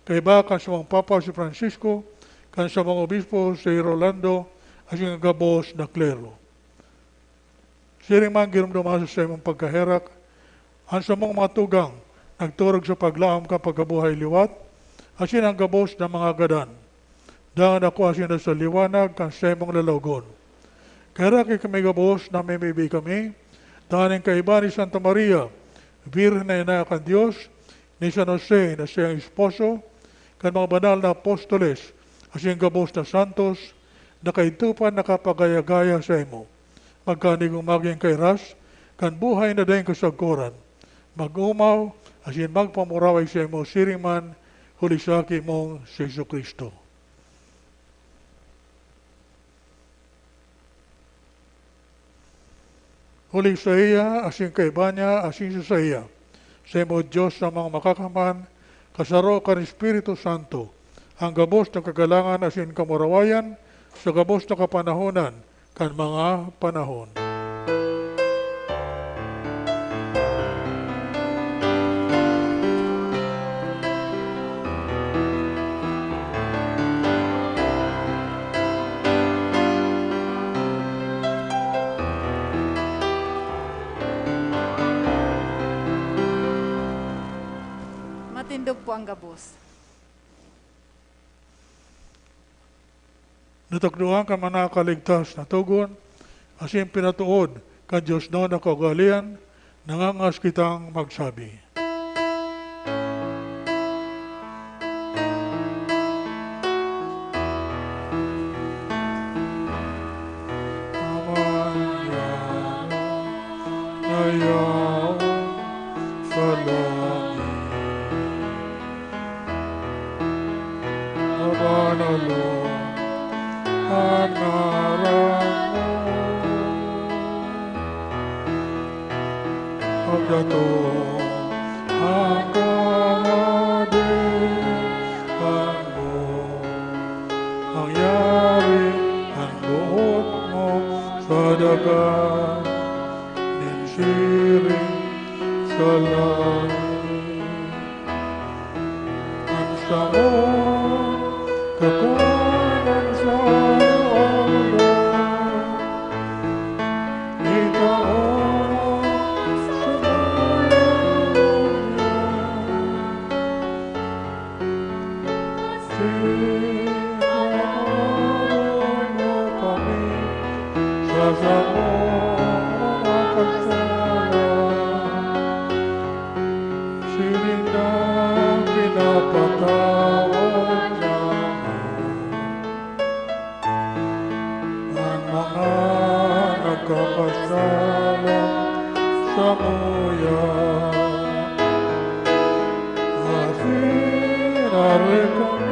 kaiba kan samong Papa si Francisco, kan samong Obispo si Rolando, asin an gabos na klero. Siring man ginomdoma sa saimong pagkaherak an samong mga tugang nagturog sa paglaom kan pagkabuhay liwat, asin an gabos na mga gadan. Dangan dakua sinda sa liwanag kan saimong lalawogon. Kaheraki kami gabos, namimibi kami, tanganing kaiba ni Santa Maria, Birhen na Ina kan Dios, ni San Jose na saiyang esposo, kan mga banal na apostoles, asin gabos na santos, na kaidto pa nakapagaya-gaya saimo, magkanigong magin kairas kan buhay na daing kasagkoran, mag-omaw asin magpamuraway saimo siring man huli sa Aki mong si Jesu-Cristo. Huli saiya, asin kaiba niya, asin sa saiya, saimo, Dios na mga makakaman, kasaro kan Espiritu Santo, an gabos na kagalangan asin kamurawayan sa gabos na kapanahonan kan mga panahon. Matindog po ang gabos. Natukdoan kan mga nakaligtas na togon, asin pinatood kan diosnon na kaugalean, nangangas kitang magsabi, "Ama na yaon sa langit, mabanal An ngaran mo, pagdatong ang Kahadean mo, mangyari an boot mo sa daga nin siring sa langit. An samong kakanan sa aldaw, itao mo sa ngayon. Sinawaron mo kami sa samong mga kasalan, siring na pinapatawad namon an mga nagkakasala samuya. Asin aroy kami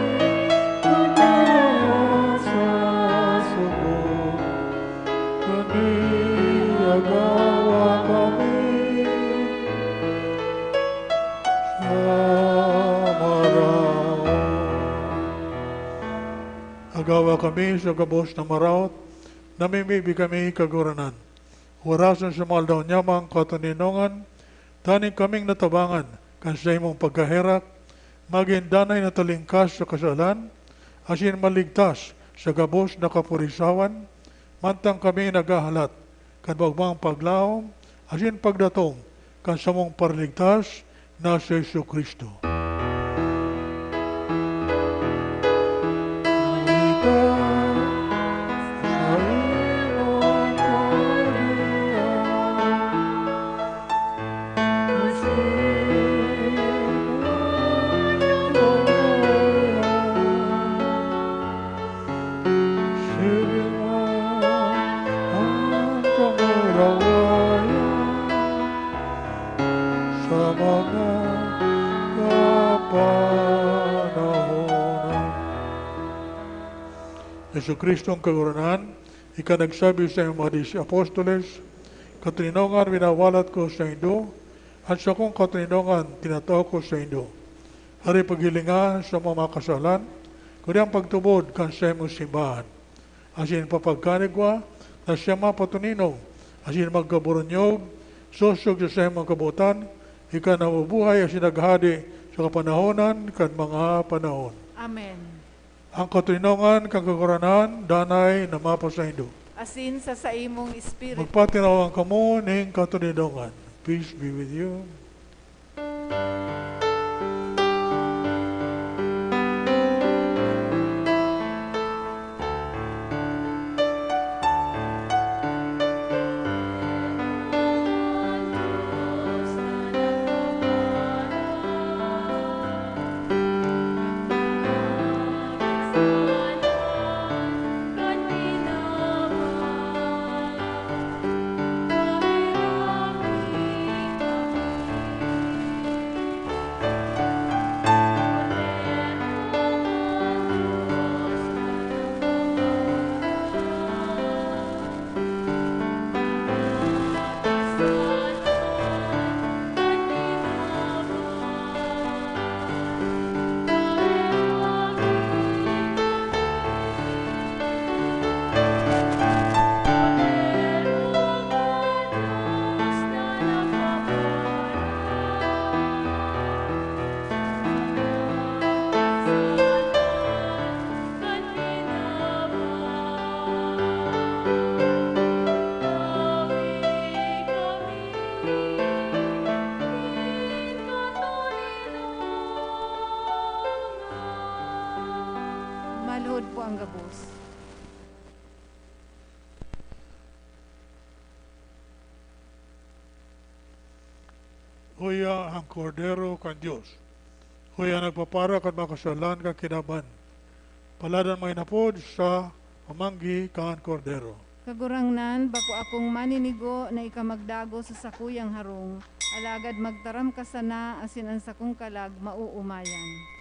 sa sugo, kundi agawa kami sa maraot. Agawa kami sa gabos na maraot, namimibi kami, Kagurangnan. Warason sa mga aldaw niya mga katoninongan, tanganing kaming natabangan kan saimong pagkaherak, magin danay na talingkas sa kasalan, asin maligtas sa gabos na kaporisawan, mantang kami naghahalat kan bangmang paglaom asin pagdatong kan samong Paraligtas na si Jesu-Cristo. Siring man an kamurawayan sa mga kapanahonan. Jesu-Cristo an Kagurangnan, ika nagsabi sa iyong mga dis-, apostoles, "Katoninongan winawalat ko saindo, an sakong katoninongan tinatao ko saindo." Hare paghilinga sa mga makasalan, kundi an pagtubod kan saimong simbahan. Asin papagkanigwa na siya mapatoninong asin magkaburunyog, sosog sa saimong kabotan, ika na mabuhay asin naghahade sa kapanahonan kan mga panahon. Amen. An katoninongan kan Kagurangnan danay na mapasaindo. Asin sa saimong espiritu. Magpatinawan kamo nin katoninongan. Peace be with you. Maluhod po ang gabos. Huya ang Kordero kan Dios. Huya nagpapara kan mga kasalanan kan kinaban. Palad an mga inapod sa pamanggi kan Kordero. Kagurangnan, bako akong maninigo na ika magdagos sa sakuyang harong, alagad magtaram ka sana asin an sakong kalag maoomayan.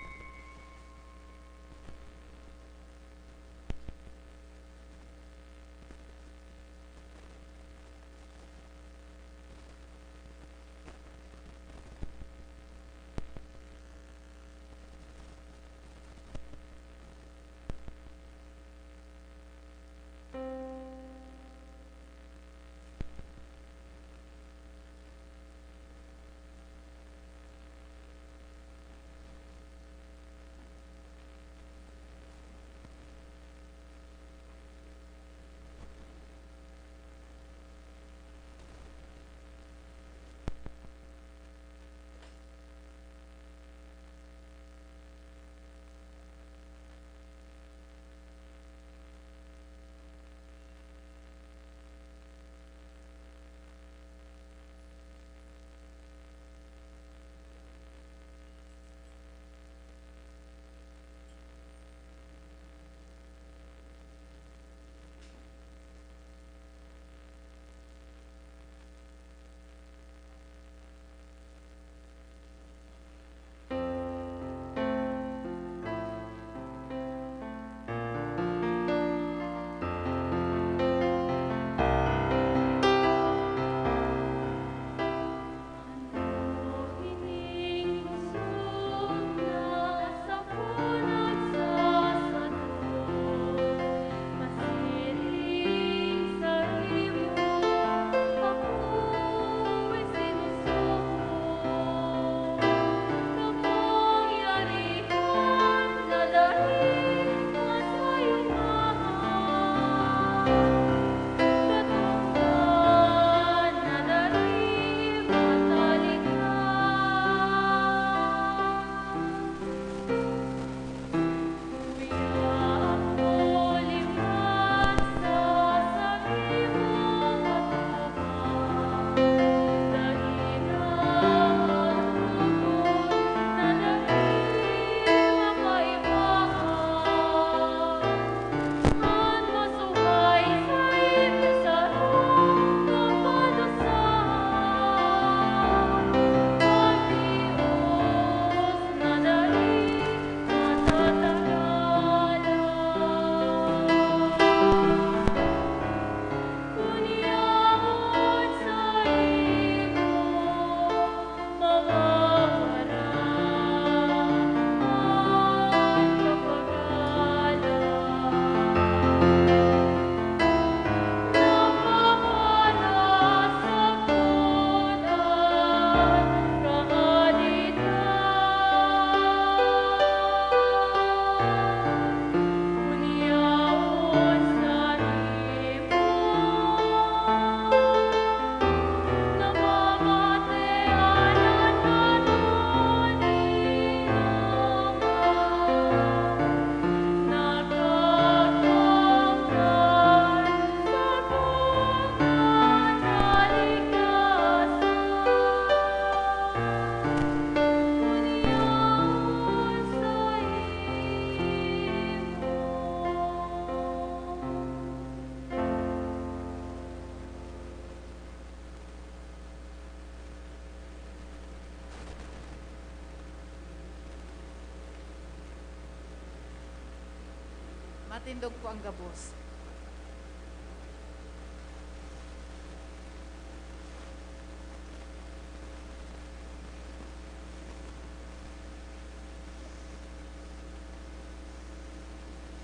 Matindog po ang gabos.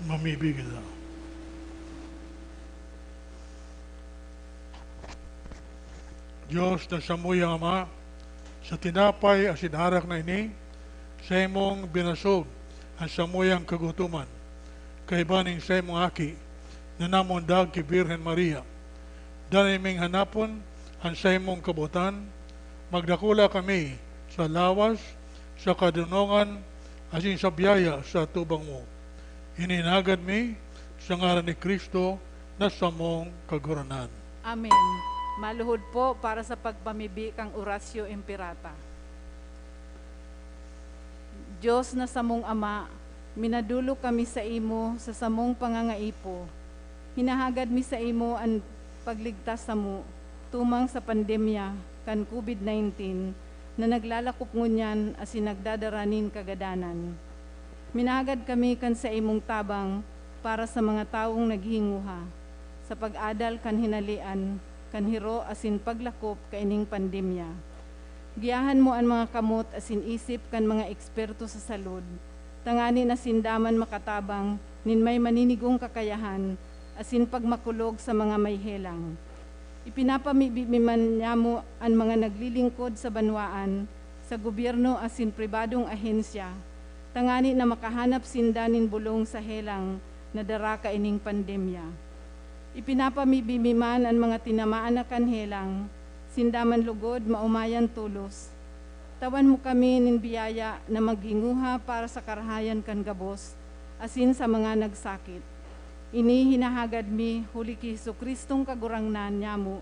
Mamibi kita. Dios na samuyang Ama, sa tinapay asin arak na ini, saimong binasog an samuyang kagutoman, kaiba nin saimong Aki, na namundag ki Birhen Maria. Danay ming hanapon an saimong kabotan, magdakula kami sa lawas, sa kadonongan, asin sa biyaya sa atubang mo. Ini hinahagad mi sa ngaran ni Cristo na samong Kagurangnan. Amen. Maluhod po para sa pagpamibi kan Oratio Imperata. Dios na samong Ama, minadolok kami saimo sa samong pangangaipo. Hinahagad mi saimo an pagligtas samo tumang sa pandemya kan COVID nineteen na naglalakop ngunyan asin nagdadara nin kagadanan. Minahagad kami kan saimong tabang para sa mga tawong naghinguha, sa pag-adal kan hinalean, kan hiro asin paglakop kaining pandemya. Giyahan mo an mga kamot asin isip kan mga eksperto sa salud, tangani na sinda man makatabang nin may maninigong kakayahan asin pagmakulog sa mga may helang. Ipinapamibi mi man nyamo an mga naglilingkod sa banwaan, sa gobyerno asin pribadong ahensya, tangani na makahanap sinda nin bolong sa helang na dara kaining pandemya. Ipinapamibi mi man an mga tinamaan na kan helang, sinda man logod maomayan tolos. Tawan mo kami nin biyaya na maghinguha para sa karahayan kan gabos asin sa mga nagsakit. Ini hinahagad mi huli ki Jesu-Cristong Kagurangnan nyamo,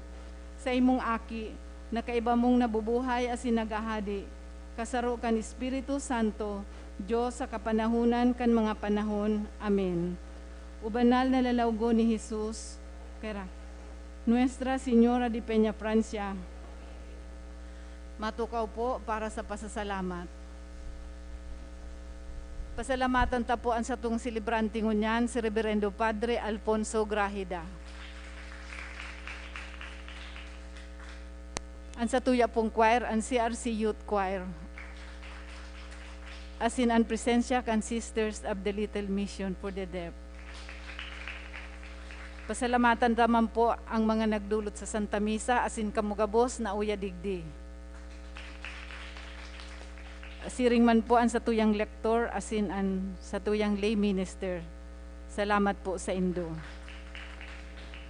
saimong Aki, na kaiba mong nabubuhay asin naghahade, kasaro kan Espiritu Santo, Dios sa kapanahonan kan mga panahon. Amen. O banal na lalawgon ni Jesus, kaya Nuestra Señora de Peñafrancia. Matukaw po para sa pasasalamat. Pasalamatan ta po an satong selebrante ngunyan, si Reverendo Padre Alfonso Grahida. An satuya pong choir, an C R C Youth Choir. Asin an presensya kan Sisters of the Little Mission for the Deaf. Pasalamatan ta man po ang mga nagdulot sa Santa Misa asin kamo gabos na uya digdi. Siring man po an satuyang lektor asin an satuyang lay minister. Salamat po saindo.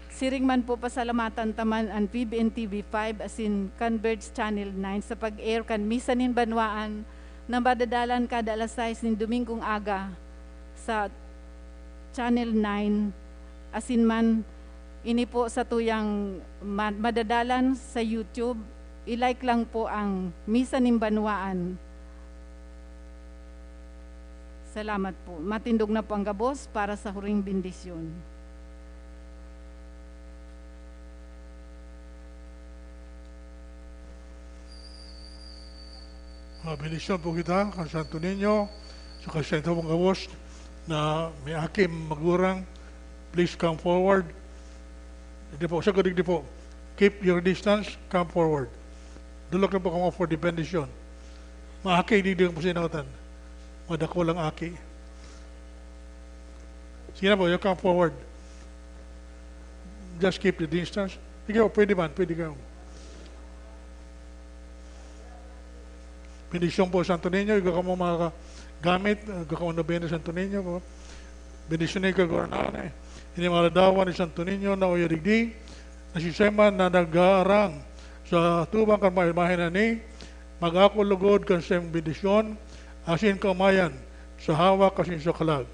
Siring man po, pasalamatan ta man an P B N T V five asin Converge Channel nine sa pag-air kan Misa nin Banwaan na madadalan kada alas sais nin Domingong aga sa Channel nine, asin man ini po satuyang ma-, madadalan sa YouTube. I-like lang po ang Misa nin Banwaan. Salamat po. Matindog na po ang gabos para sa huring bendisyon. Mabendisyon po kita kan Santo Niño, sa kasentong gabos na may aki, magurang. Please come forward. Hindi po, sa digdi po. Keep your distance, come forward. Dulok lang po kamo for the benediction. Mga aki, digdi po sa inawatan. Mga dakulang aki. Sige na po, you come forward. Just keep the distance. Sige po, pwede man, pwede kayo. Bendisyon po, Santo Niño, igwa kamo mga ka-, gamit, igwa kamo nobena, Santo Niño, po. Bendisyon na ikaw, Gobernador, eh. Ini mga ladawan ni Santo Niño na uya digdi, na si Sema na nag-aarang sa tubang kan mga imahe na ni, mag-ako lugod kan saimong bendisyon, asin kaomayan, sa hawak asin sa kalag.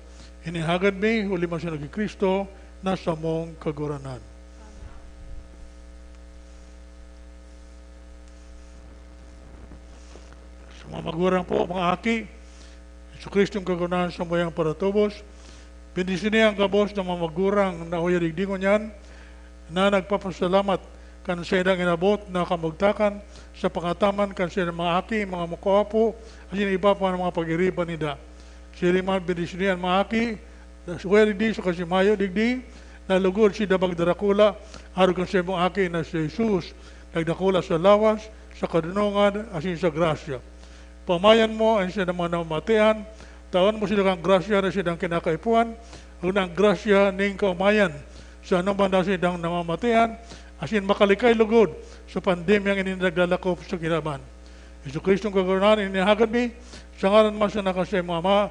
Ini hagad mi, huli man sa nagki Cristo, na samong Kagurangnan. Sa mga magurang po, mga aki, Jesu-Cristo ang Kagurangnan sa mayang paratubos. Bendisyoni ang gabos ng mga magurang na uya digdi ngunyan na nagpapasalamat kan saindang inabot na kamugtakan sa pangataman kan saindang mga aki, mga mukha po, asin iba pa ng mga pag-iriba ninda. Siring man, bendisyoni an mga aki, Suway digdi, sa kasimayo digdi, nalugod sinda magdarakula, arog kan saimong Aki na si Jesus, nagdakula sa lawas, sa kadonongan, asin sa grasya. Paomayan mo an saindang mga namamatean, tawan mo sila kan grasya na saindang kinakaipuhan, ug ang grasya ning kaomayan sa anoman na saindang namamatean, asin makalikay lugod sa pandemyang ini na naglalakop sa kinaban. Jesu-Cristong Kagurangnan, ini hagad mi, sa ngaran man sana kan saimong Ama,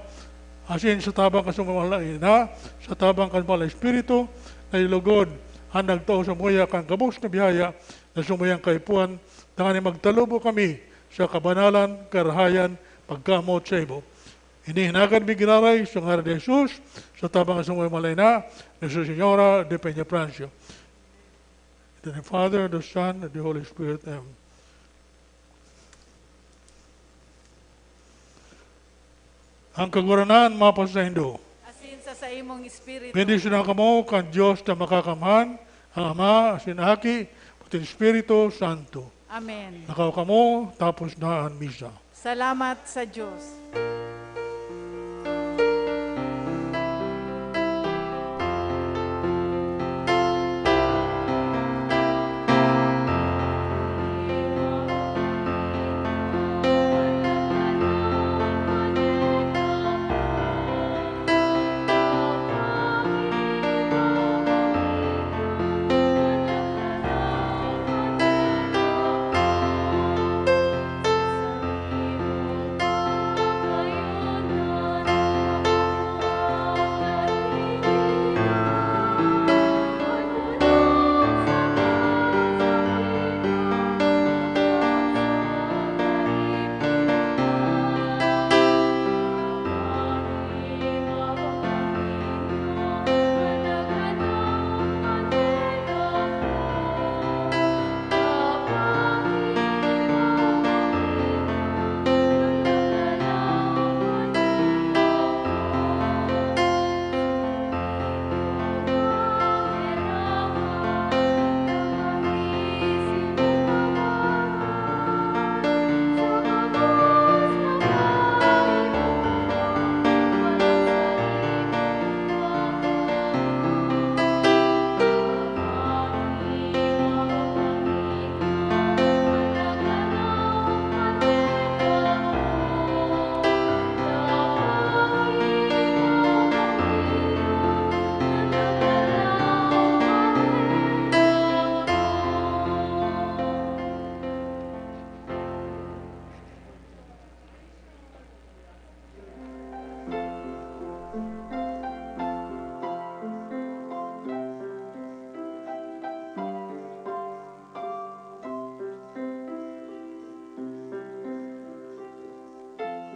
asin sa tabang kan saimong Mahal na Ina, sa tabang kan Mahal na Espiritu, na ilugod an nagtao samuya kan gabos na biyaya na samuyang kaipuhan, tanganing magtalubo kami sa kabanalan, karahayan, pagkamoot sa ibo. Ini hinagad mi giraray sa ngaran ni Jesus, sa tabang kan saimong Mahal na Ina, ni Señora de Peñafrancia. In the name of the Father, the Son, and the Holy Spirit. Amen. Ang Kagurangnan mapasaindo. Asin sa saimong espiritu. Bendisyonan kamo kan Dios na Makakamhan, ang Ama, asin Aki, pati Espiritu Santo. Amen. Nakaw kamo, tapos na an misa. Salamat sa Dios.